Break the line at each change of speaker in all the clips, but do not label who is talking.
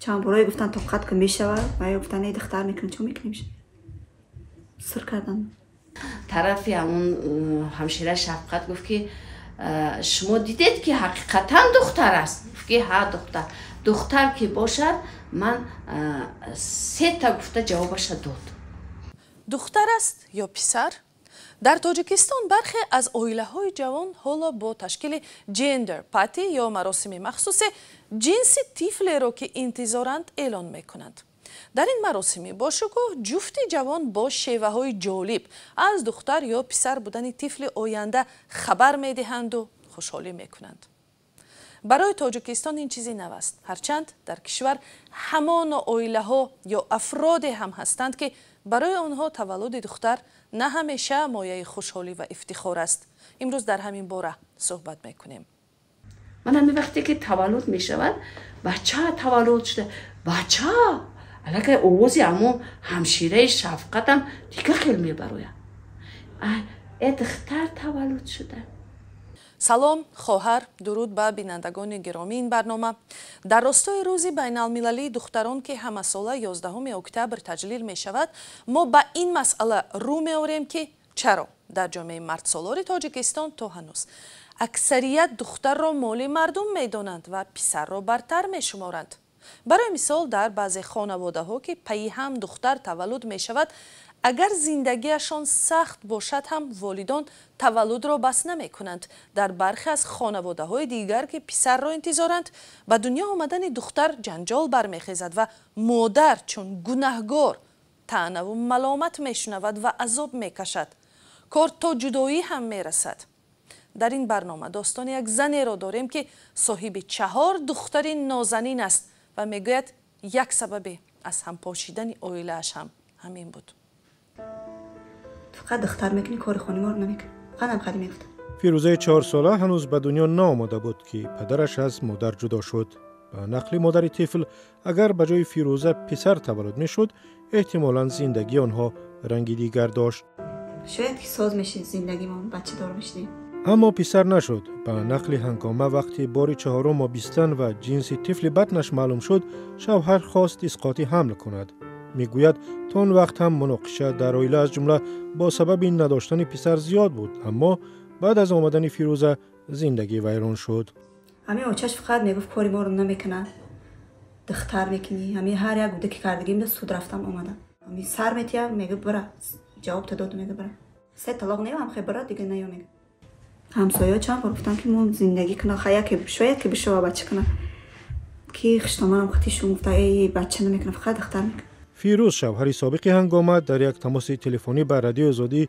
Чанд борое гуфтан тоқат ки мешавад, ва ё гуфтан эй духтар мекунем, чӣ мекунем? Сир кардан.
Тарафи ҳамон ҳамшира Шафқат гуфт ки шумо дидед ки ҳақиқатан духтар аст. Гуфт ки ҳа, духтар. Духтар ки бошад, ман сета гуфта ҷавобаша дод.
Духтар аст ё писар? Дар Тоҷикистон бархе аз оилаҳои ҷавон ҳоло бо ташкили gender party ё маросими махсусе ҷинси тифлеро ки интизоранд эълон мекунанд. Дар ин маросими бошукӯҳ ҷуфти ҷавон бо шеваҳои ҷолиб аз духтар ё писар будани тифли оянда хабар медиҳанду хушҳолӣ мекунанд. Барои Тоҷикистон ин чизи нав аст. Ҳарчанд дар кишвар ҳамон оилаҳо ё афроде ҳам ҳастанд ки барои онҳо таваллуди духтар на ҳамеша мояи хушҳолӣ ва ифтихор аст. Имрӯз дар ҳамин бора суҳбат мекунем.
Ман ҳамин вақте ки таваллуд мешавад, бача таваллуд шуда, бача аллакай овози ҳамон ҳамшираи Шафқатам дига хел мебарояд. Э духтар таваллуд шуда.
Салом, хоҳар, дуруд ба бинандагони гиромии ин барнома. Дар ростои рӯзи байналмилалии духтарон, ки ҳамасола 11 октябр таҷлил мешавад, мо ба ин масъала рӯ меорем ки чаро дар ҷомеаи мардсолори Тоҷикистон то ҳанӯз аксарият духтарро моли мардум медонанд ва писарро бартар мешуморанд. Барои мисол, дар баъзе хонаводаҳо ки пайи ҳам духтар таваллуд мешавад, агар зиндагиашон сахт бошад ҳам волидон таваллудро бас намекунанд. Дар бархе аз хонаводаҳои дигар ки писарро интизоранд, ба дунё омадани духтар ҷанҷол бармехезад ва модар чун гунаҳгор таънаву маломат мешунавад ва азоб мекашад. Кор то ҷудоӣ ҳам мерасад. Дар ин барнома достони як занеро дорем ки соҳиби 4 духтари нозанин аст ва мегӯяд як сабаби аз ҳампошидани оилааш ҳам ҳамин буд.
Фақат духтар мекунӣ, кори хони моро намекунӣ. Фақат ҳам хади мегуфтам.
Фирӯзаи 4 сола ҳанӯз ба дунё наомада буд ки падараш аз модар ҷудо шуд. Ба нақли модари тифл, агар ба ҷои Фирӯза писар таваллуд мешуд, эҳтимолан зиндагии онҳо ранги дигар дошт.
Шояд ки соз мешид зиндагимон, бачадор мешидем.
Аммо писар нашуд. Ба нақли Ҳангома, вақти бори 4-ум обистан ва ҷинси тифли батнаш маълум шуд, шавҳар хост исқоти ҳамл кунад. Мегӯяд то он вақт ҳам муноқиша дар оила аз ҷумла бо сабаби надоштани писар зиёд буд, аммо баъд аз омадани Фирӯза зиндагӣ вайрон шуд.
Ҳамин очаш фақат мегуфт кори моро намекунад, духтар мекунӣ. Ҳамин ҳар як гуфта ки кардагим суд рафтам омадам. Ҳамин сар метия мегӯ бира, ҷавоб та дод мегӯ бира. Се талоқ неам хе бира дига наё мегӯ. Ҳамсояҳо чанд бор гуфтанд ки мо зиндагӣ кунам, хая ки шояд ки бишава бача кунам. Ки хиштоманам хатишон гуфта эй бача намекунам, фақат духтар мекунам.
Фирӯз, шавҳари собиқи Ҳангома, дар як тамоси телефонӣ ба Радиои Озодӣ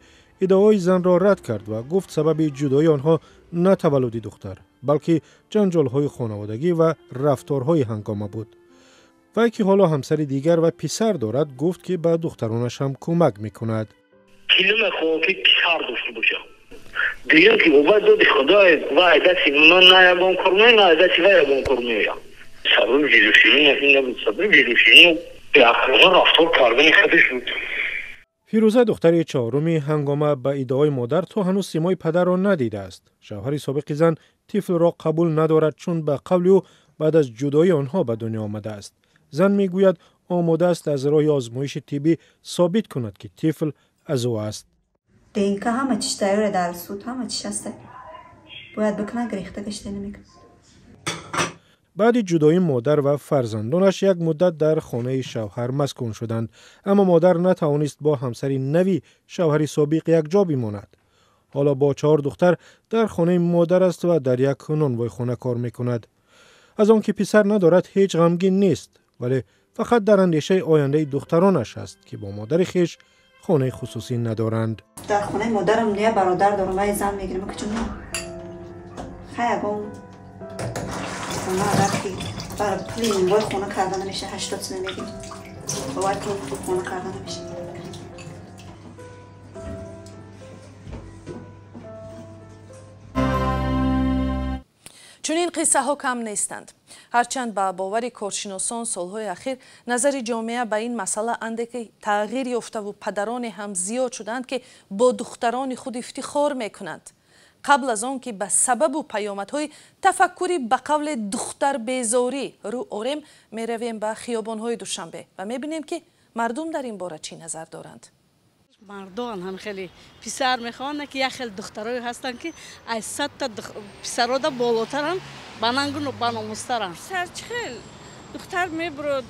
иддаои занро рад кард ва гуфт сабаби ҷудоии онҳо на таваллуди духтар, балки ҷанҷолҳои хонаводагӣ ва рафторҳои Ҳангома буд. Вай ки ҳоло ҳамсари дигар ва писар дорад, гуфт ки ба духтаронаш ҳам кӯмак мекунад.
Ки намехоҳам ки писар дошта бошам. Дуюм ки вай доди худой, вай дасти ман на ягон кор меояд, на дасти вай ягон кор меояд. Сабаби ҷудошавӣ ин набуд, сабаби ҷудошавӣ рафтор кардани худаш буд.
Фирӯза, духтари 4-уми Ҳангома, ба иддаои модар то ҳанӯз симои падарро надидааст. Шавҳари собиқи зан тифлро қабул надорад, чун ба қавли ӯ баъд аз ҷудоии онҳо ба дунё омадааст. Зан мегӯяд омода аст аз роҳи озмоиши тиббӣ собит кунад ки тифл аз ӯ аст.
ДНК ҳама чиз тайёра, дар суд ҳама чиз ҳаст. Бояд бикунад, гирехта гашта намекунад.
Баъди ҷудоии модар ва фарзандонаш як муддат дар хонаи шавҳар маскун шуданд, аммо модар натавонист бо ҳамсари нави шавҳари собиқ якҷо бимонад. Ҳоло бо 4 духтар дар хонаи модар аст ва дар як нонвойхона кор мекунад. Аз он ки писар надорад ҳеҷ ғамгин нест, вале фақат дар андешаи ояндаи духтаронаш аст ки бо модари хеш хонаи хусусӣ надоранд.
Дар хонаи модарам я бародар дорам, вай зан мегирам, куҷо хай ягон хона агар ки бар пули нонвой хона карда намеша, 80 сом мегирам, бовар кун хона карда намеша.
Чунин қиссаҳо кам нестанд. Ҳарчанд ба бовари коршиносон солҳои ахир назари ҷомеа ба ин масъала андаке тағйир ёфтаву падароне ҳам зиёд шуданд ки бо духтарони худ ифтихор мекунанд. Қабл аз он ки ба сабабу паёмадҳои тафаккури ба қавле духтарбезорӣ рӯ орем, меравем ба хиёбонҳои Душанбе ва мебинем, ки мардум дар ин бора чӣ назар доранд.
Мардон ҳам хеле писар мехоҳанд, ки як хел духтарое ҳастанд, ки аз 100-та писарода болотаранд, ба нангу баномустаранд.
Писар чӣ хел, духтар мебурад,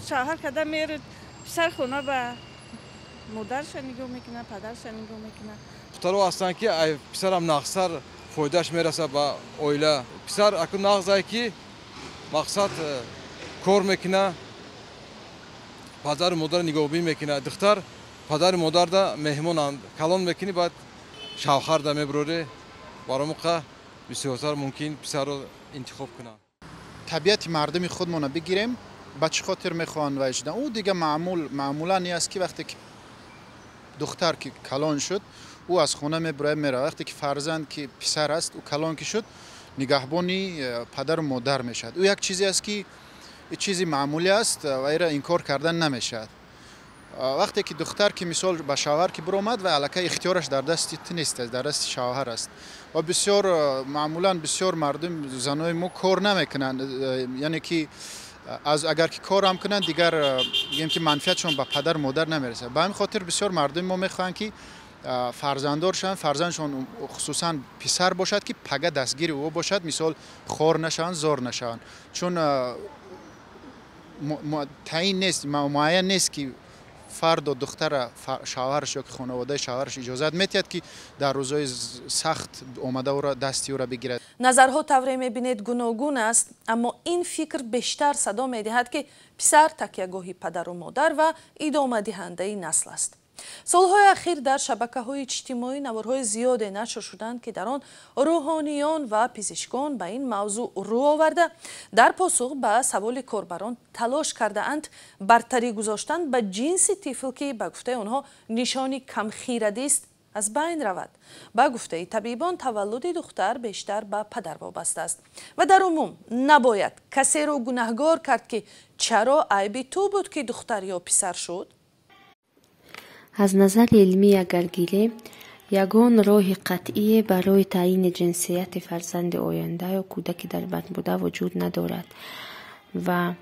шавҳар карда мерад, писар хона ба модарша нигоҳ мекунад, падарша нигоҳ мекунад.
Духтаро ҳастанд, ки писарам нағзтар фоидааш мерасад ба оила. Писар аку нағзае, ки мақсад кор мекунад, падару модарро нигоҳбин мекунад. Духтар падару модарда меҳмонанд, калон мекунӣ, баъд шавҳарда мебурорӣ. Баромуқа бисёртар мумкин писарро интихоб кунанд.
Табиати мардуми худмонро бигирем, ба чӣ хотир мехоҳанд вай шудан? Ӯ дига маъмул, маъмулан ин аст, ки вақте ки духтар ки калон шуд, ӯ аз хона мебурояд, меравад. Вақте ки фарзанд ки писар аст, ӯ калон ки шуд, нигаҳбони падару модар мешавад. Ӯ як чизе аст, ки чизи маъмулӣ аст ва инро инкор кардан намешавад. Вақте ки духтар ки мисол ба шавҳар ки биромад, ва аллакай ихтиёраш дар дасти ту нест, дар дасти шавҳар аст. Ва бисёр маъмулан бисёр мардум, занои мо кор намекунанд, яъне ки аз агар ки корам кунанд, дигар гӯем ки манфиатшон ба падару модар намерасад. Ба ҳамин хотир бисёр мардуми мо мехоҳанд, ки фарзанддор шаванд, фарзандшон хусусан писар бошад, ки пага дастгири ӯ бошад, мисол хор нашаванд, зор нашаванд, чун таъин нест, муайян нест, ки фардо духтара шавҳараш ё ки хонаводаи шавҳараш иҷозат метиҳад, ки дар рӯзҳои сахт омада ӯро, дасти ӯро бигирад.
Назарҳо, тавре мебинед, гуногун аст, аммо ин фикр бештар садо медиҳад, ки писар такягоҳи падару модар ва идомадиҳандаи насл аст. Солҳои ахир дар шабакаҳои иҷтимоӣ наворҳои зиёде нашр шуданд, ки дар он рӯҳониён ва пизишкон ба ин мавзӯъ рӯ оварда, дар посух ба саволи корбарон талош кардаанд бартарӣ гузоштан ба ҷинси тифл, ки ба гуфтаи онҳо нишони камхирадист, аз байн равад. Ба гуфтаи табибон, таваллуди духтар бештар ба падар вобаста аст ва дар умум набояд касеро гунаҳгор кард, ки чаро айби ту буд, ки духтар ё писар шуд.
Аз назари илмӣ агар гирем, ягон роҳи қатъие барои таъйини ҷинсияти фарзанди оянда ё кӯдаки дар батн буда вуҷуд надорад ва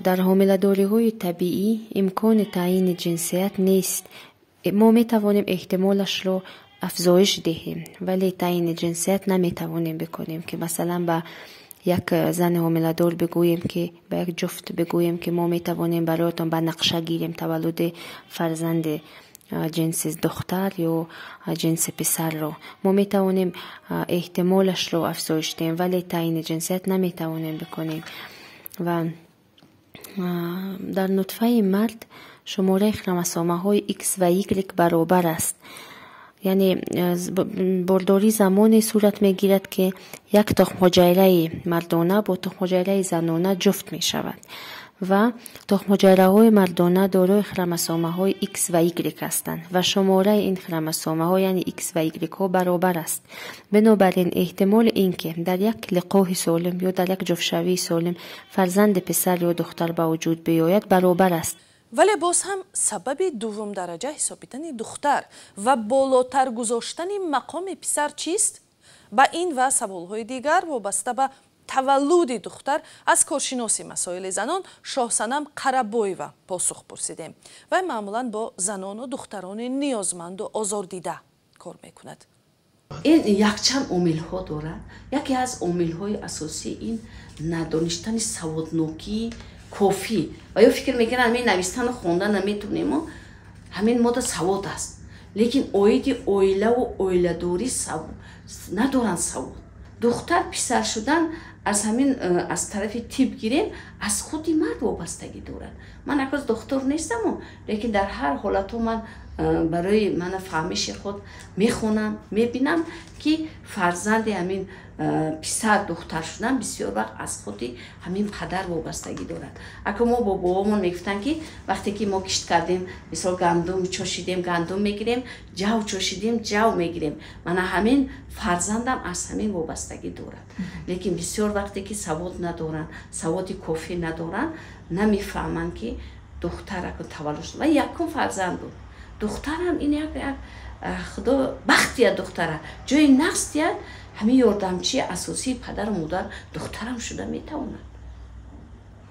дар ҳомиладориҳои табиӣ имкони таъйини ҷинсият нест. Мо метавонем эҳтимолашро афзоиш диҳем, вале таъйини ҷинсият наметавонем бикунем, ки масалан ба як зани ҳомиладор бигӯем, ки ба як ҷуфт бигӯем, ки мо метавонем бароятон ба нақша гирем таваллуди фарзанди ҷинси духтар ё ҷинси писарро. Мо метавонем эҳтимолашро афзоиш диҳем, вале таъйини ҷинсият наметавонем бикунем. Ва дар нутфаи мард шумораи хромосомаҳои X ва Y баробар аст, яъне бордорӣ замоне сурат мегирад, ки як тухмҳуҷайраи мардона бо тухмҳуҷайраи занона ҷуфт мешавад ва тухмҳуҷайраҳои мардона дорои хромосомаҳои X ва Y ҳастанд ва шумораи ин хромосомаҳо, яъне X ва Y-ҳо, баробар аст. Бинобар ин эҳтимоли ин ки дар як лиқоҳи солим ё дар як ҷуфтшавии солим фарзанди писар ё духтар ба вуҷуд биёяд, баробар аст.
Вале боз ҳам сабаби дуввумдараҷа ҳисобидани духтар ва болотар гузоштани мақоми писар чист? Ба ин ва саволҳои дигар вобаста ба таваллуди духтар аз коршиноси масоили занон Шоҳсанам Қарабоева посух пурсидем. Вай маъмулан бо занону духтарони ниёзманду озордида кор мекунад.
Ин якчанд омилҳо дорад. Яке аз омилҳои асосӣ ин надоништани саводнокии кофӣ ва ё фикр мекунанд, ҳамин навистану хондан наметонему, ҳамин мода савод аст, лекин оиди оилаву оиладорӣ надоранд савод. Духтар писар шудан аз ҳамин аз тарафи тиб гирем, аз худи мард вобастагӣ дорад. Ман аказ духтур нестаму, лекин дар ҳар ҳолатҳо ман барои мана фаҳмиши худ мехонам, мебинам, ки фарзанди ҳамин писар духтар шудан бисёр вақт аз худи ҳамин падар вобастагӣ дорад. Ака мо бо бобомон мегуфтанд, ки вақте ки мо кишт кардем, мисол гандум чошидем, гандум мегирем, ҷав чошидем, ҷав мегирем. Мана ҳамин фарзандам аз ҳамин вобастагӣ дорад. Лекин бисёр вақте ки савод надоранд, саводи кофӣ надоранд, намефаҳманд, ки духтар таваллуд шуд ва якум фарзанд буд. Духтарам ин як худо бахтия духтара, ҷои нақс диҳад, ҳамин ёрдамчии асосии падару модар духтарам шуда метавонад.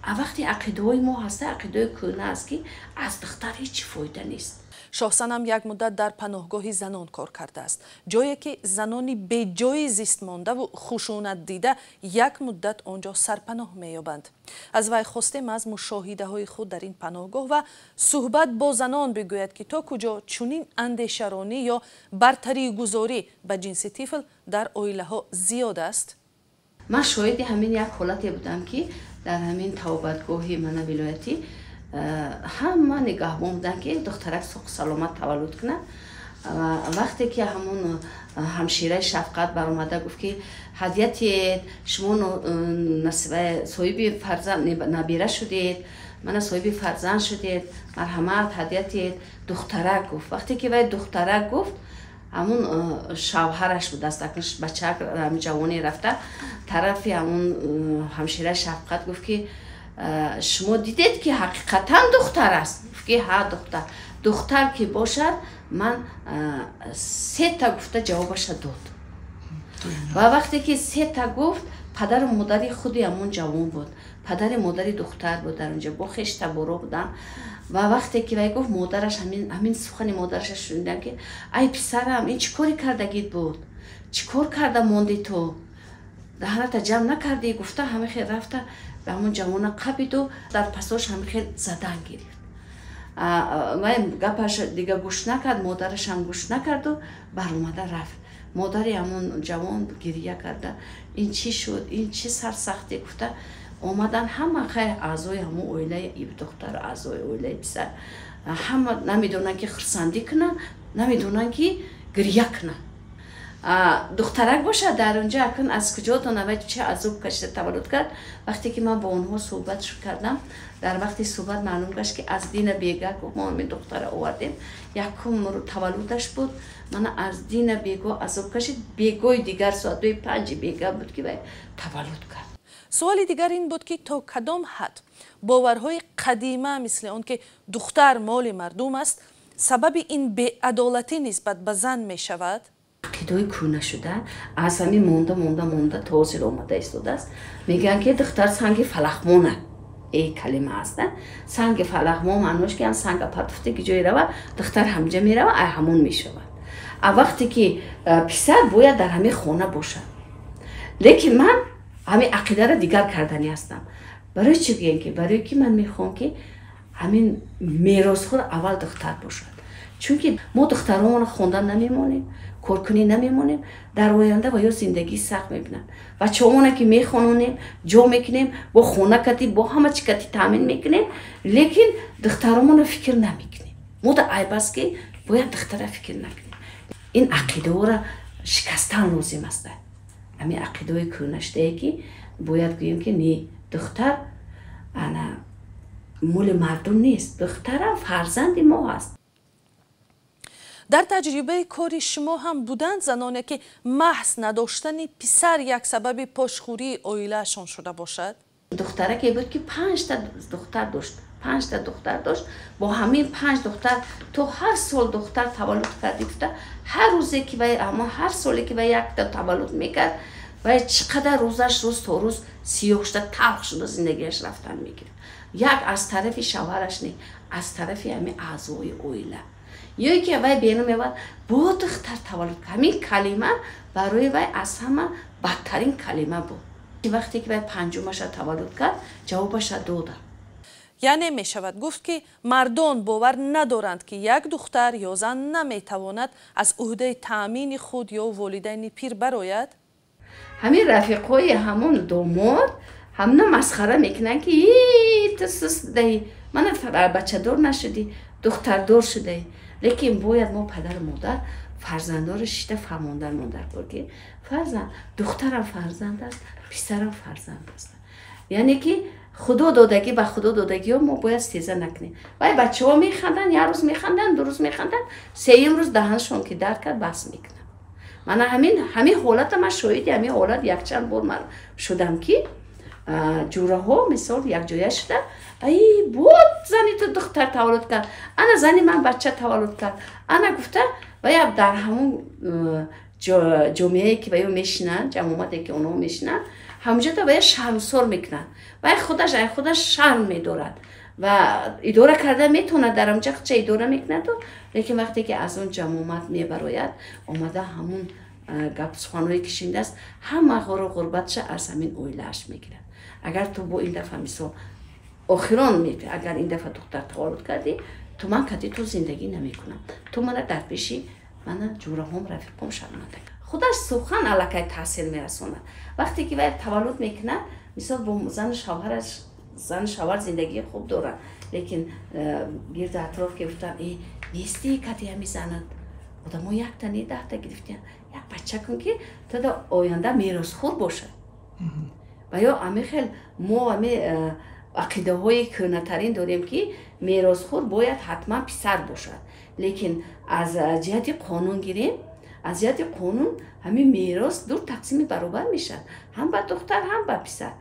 А вақте ақидаҳои мо ҳаста, ақидаҳои кӯҳна аст, ки аз духтар ҳеҷ фоида нест.
Шоҳсанам як муддат дар паноҳгоҳи занон кор кардааст, ҷое ки занони беҷои зистмондаву хушунатдида як муддат он ҷо сарпаноҳ меёбанд. Аз вай хостем аз мушоҳидаҳои худ дар ин паноҳгоҳ ва суҳбат бо занон бигӯяд, ки то куҷо чунин андешаронӣ ё бартаригузорӣ ба ҷинси тифл дар оилаҳо зиёд аст.
Ман шоҳиди ҳамин як ҳолате будам, ки дар ҳамин тавбатгоҳи мана вилоятӣ ҳама нигаҳбон буданд, ки духтарак соқ саломат таваллуд кунад. Вақте ки ҳамон ҳамшираи шафқат баромада гуфт, ки ҳадиятед, шумо соҳиби фарзанд набира шудед, мана соҳиби фарзанд шудед, марҳамат ҳадиятед, духтарак гуфт. Вақте ки вай духтарак гуфт, ҳамун шавҳараш буд, аст акнун бачаак ҷавоне рафта тарафи ҳамун ҳамшираи шафқат гуфт, ки шумо дидед, ки ҳақиқатан духтар аст? Гуфт, ки ҳа, духтар. Духтар ки бошад, ман сета гуфта ҷавобаша дод. Ва вақте ки сета гуфт, падару модари худи ҳамон ҷавон буд, падари модари духтар буд, дар онҷо бо хештаборо буданд. Ва вақте ки вай гуфт, модараш ҳамин сухани модараша шунидам, ки ай писарам, ин чӣ кори кардагит буд, чӣ кор карда монди ту, даҳаната ҷамъ накардӣ гуфта, ҳама хел рафта ба ҳамон ҷавона қабиду дар пасош ҳама хел задан гирифт. Вай гапаш дига гӯш накард, модарашам гӯш накарду баромада рафт. Модари ҳамон ҷавон гирия карда, ин чӣ шуд, ин чӣ сарсахтӣ гуфта омадан ҳама хайр аъзои ҳамон оилаи духтар, аъзои оилаи писар, ҳама намедонанд, ки хурсандӣ кунанд, намедонанд, ки гирия кунанд. Духтарак бошад дар онҷо акн аз куҷо донавай чӣ азоб кашида таваллуд кард. Вақте ки ман бо онҳо суҳбат кардам, дар вақти суҳбат маълум гашт, ки аз дина бега гуфт, мо ҳамин духтара овардем, якум таваллудаш буд, мана аз дина бего азоб кашид, бегои дигар соатҳои 5 бега буд, ки вай таваллуд кард.
Суоли дигар ин буд, ки то кадом ҳад боварҳои қадима, мисли он ки духтар моли мардум аст, сабаби ин беадолатӣ нисбат ба зан мешавад?
Ақидаҳои кӯҳна шуда аз ҳамин монда монда монда то ҳозир омада истодааст. Мегӯянд, ки духтар санги фалахмона, калима аст, санги фалахмон маънош ки санга партофте ки ҷое рава, духтар ҳамҷа мерава, ай ҳамон мешавад. А вақте ки писар бояд дар ҳамин хона бошад. Лекин ман ҳамин ақидаро дигар карданӣ ҳастам. Барои чӣ гӯям, ки барои ки ман мехоҳам, ки ҳамин меросхӯр аввал духтар бошад. Чунки мо духтаронро хондан намемонем, коркунӣ намемонем, дар оянда ва ё зиндагии сахт мебинанд. Бачаҳомона ки мехононем, ҷо мекунем, бо хона кати, бо ҳама чӣ кати таъмин мекунем, лекин духтаромонро фикр намекунем. Мо да айб аст, ки бояд духтара фикр накунем. Ин ақидаҳоро шикастан лозим аст. Ҳамин ақидаҳои кӯҳнаштае, ки бояд гӯем, ки не, духтар ана моли мардум нест, духтарам фарзанди мо аст.
Дар таҷрибаи кори шумо ҳам буданд заноне, ки маҳз надоштани писар як сабаби пошхӯрии оилаашон шуда бошад?
Духтараке буд, ки 5та духтар дошт, 5та духтар дошт. Бо ҳамин 5 духтар то ҳар сол духтар таваллуд карди гуфта, ҳар рӯзе ки вай ҳамон ҳар соле ки вай якта таваллуд мекард, вай чӣ қадар рӯзаш рӯз то рӯз сиёҳ шуда, талх шуда зиндагиаш рафтан мегирифт. Як аз тарафи шавҳараш не, аз тарафи ҳамин аъзои оила. Ё ки вай берун меовард, бо духтар таваллуд. Ҳамин калима барои вай аз ҳама бадтарин калима буд. Вақте ки вай 5-умаша таваллуд кард, ҷавобаша дода.
Яъне мешавад гуфт, ки мардон бовар надоранд, ки як духтар ё зан наметавонад аз ӯҳдаи таъмини худ ё волидайни пир барояд?
Ҳамин рафиқҳои ҳамон домод ҳамна масхара мекунанд, ки ту суст будаӣ, мана бачадор нашудӣ, духтардор шудаӣ. Лекин бояд мо падару модар фарзандоро шита фаҳмондан мондар кор, ки фарзанд, духтарам фарзанд аст, писарам фарзанд аст. Яъне ки худо додагӣ ба худо додагиҳо мо бояд сеза накунем. Вай бачаҳо механданд, як рӯз механданд, 2 рӯз механданд, сеюм рӯз даҳаншон ки дард кард, бас мекунанд. Мана ҳамин ҳолата ман шоҳиди ҳамин ҳолат якчанд бор ман шудам, ки Ҷураҳо мисол якҷоя шуда, ай буд зани ту духтар таваллуд кард, ана зани ман бача таваллуд кард, ана гуфта ва я дар ҳамун ҷомеае ки ва ё мешинанд, ҷамъомаде ки онҳо мешинанд, ҳамҷода ва я шармсор мекунанд. Ва худаш ай худаш шарм медорад ва идора карда метавонад, дар ҳамҷа худша идора мекунаду, лекин вақте ки аз он ҷамъомад мебарояд, омада ҳамун гап суханҳое ки шинидааст, ҳама ғору ғурбатша аз ҳамин оилааш мегирад. Агар ту бо ин дафъа мисол охирон, агар ин дафъа духтар таваллуд кардӣ, ту ман кади ту зиндагӣ намекунам, ту мана дар пеши мана ҷураҳом, рафиқом шарманда. Худаш сухан аллакай таъсир мерасонад. Вақте ки вай таваллуд мекунад, мисол бо зану шавҳараш, зану шавҳар зиндагии хуб доранд, лекин гирду атроф ки гуфтанд, э нести кати ҳами занат, одамо якта не даҳта гирифтиян, як бача кун ки то да оянда меросхӯр бошад. Ва ё ами хел мо ами ақидаҳои кӯҳнатарин дорем, ки меросхӯр бояд ҳатман писар бошад, лекин аз ҷиҳати қонун гирем, аз ҷиҳати қонун ҳамин мерос ду тақсими баробар мешавад, ҳам ба духтар, ҳам ба писар.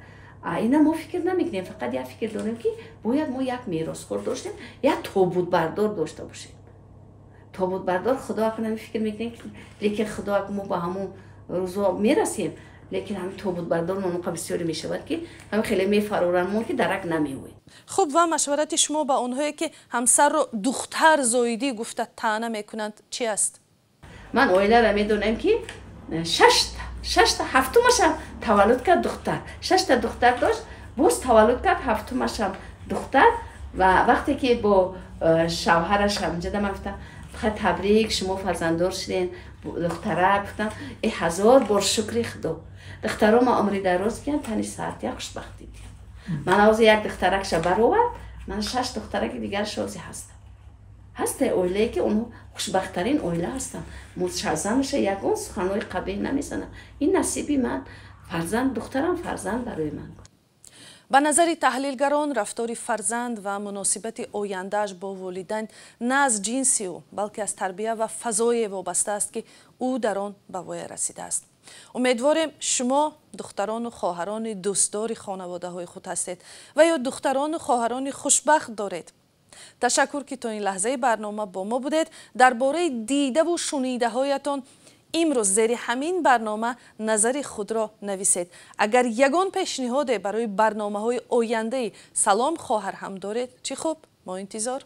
Ина мо фикр намекунем, фақат як фикр дорем, ки бояд мо як меросхӯр доштем, як тобутбардор дошта бошем. Тобутбардор худо акун фикр мекунем, лекин худо акун мо ба ҳамон рӯзо мерасем, лекин ҳамин тобутбардор монуқа бисёре мешавад, ки ҳамин хеле мефароранд мо, ки дарак намеояд.
Хуб, ва машварати шумо ба онҳое ки ҳамсарро духтар зоидӣ гуфта таъна мекунанд чи аст?
Ман оиларо медонам, ки шашта, ҳафтумашам таваллуд кард духтар, шашта духтар дошт, боз таваллуд кард ҳафтумашам духтар. Ва вақте ки бо шавҳараш ҳамҷада ман гуфтам, табрик, шумо фарзанддор шуден, духтара, гуфтам, э ҳазор бор шукри худо, духтаро ма умри дароз киям, тани саатия, хушбахтӣ диям. Ман ҳозир як духтаракша баровард, ман шаш духтараки дигар шози ҳастам. Ҳасте оилае ки онҳо хушбахттарин оила ҳастанд, занаша ягон суханҳои қабеҳ намезанад. Ин насиби ман, фарзанд, духтарам фарзанд барои ман.
Ба назари таҳлилгарон, рафтори фарзанд ва муносибати ояндааш бо волидайн на аз ҷинси ӯ, балки аз тарбия ва фазое вобаста аст, ки ӯ дар он ба воя расидааст. Умедворем, шумо духтарону хоҳарони дӯстдори хонаводаҳои худ ҳастед ва ё духтарону хоҳарони хушбахт доред. Ташаккур, ки то ин лаҳзаи барнома бо мо будед. Дар бораи дидаву шунидаҳоятон имрӯз зери ҳамин барнома назари худро нависед. Агар ягон пешниҳоде барои барномаҳои ояндаи «Салом, хоҳар» ҳам доред, чӣ хуб, мо интизор.